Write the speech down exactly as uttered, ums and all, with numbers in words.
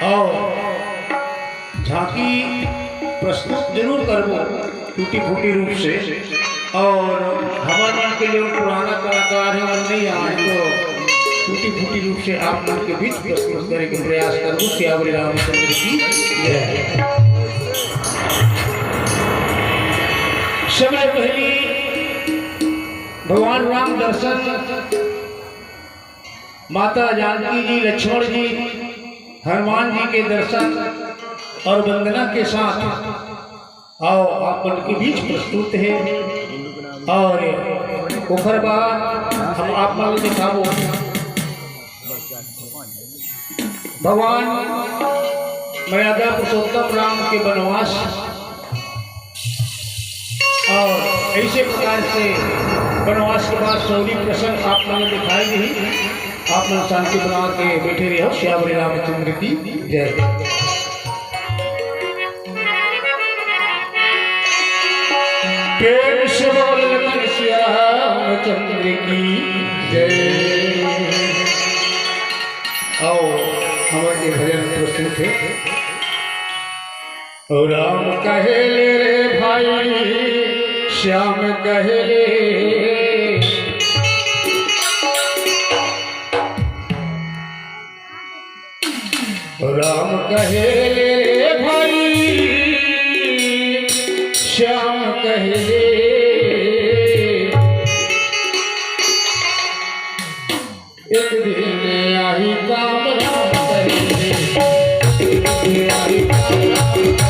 और झांकी प्रस्तुत जरूर करबो टूटी फूटी रूप से। और हमर मन के जो पुराना कलाकार हे, वो नहीं आए, तो टूटी फूटी रूप से आप मन के बीच प्रस्तुत करे के प्रयास करबो। सियावर रामचंद्र की जय। सबले पहली भगवान राम दर्शन, माता जानकी जी, लक्ष्मण जी, हनुमान जी के दर्शन और वंदना के साथ आओ आप मन के बीच प्रस्तुत हे। और ओकर बाद हम आप मन ल दिखाबो भगवान मर्यादा पुरुषोत्तम राम के वनवास। और ऐसे प्रकार से वनवास के बाद सौरी प्रसंग आप मन दिखाई दी। आप मन शांति बना के बैठे रहो। सियावर रामचंद्र की जय। प्रेम से बोल लखन श्याम चंद्र की जय। आओ, हमर के भजन प्रस्तुत हे। राम कहेले रे भाई, श्याम कहेले। राम कहेले रे भाई, श्याम कहेले। एक दिन आही काम राम कहेले। एक दिन आही काम राम कहेले।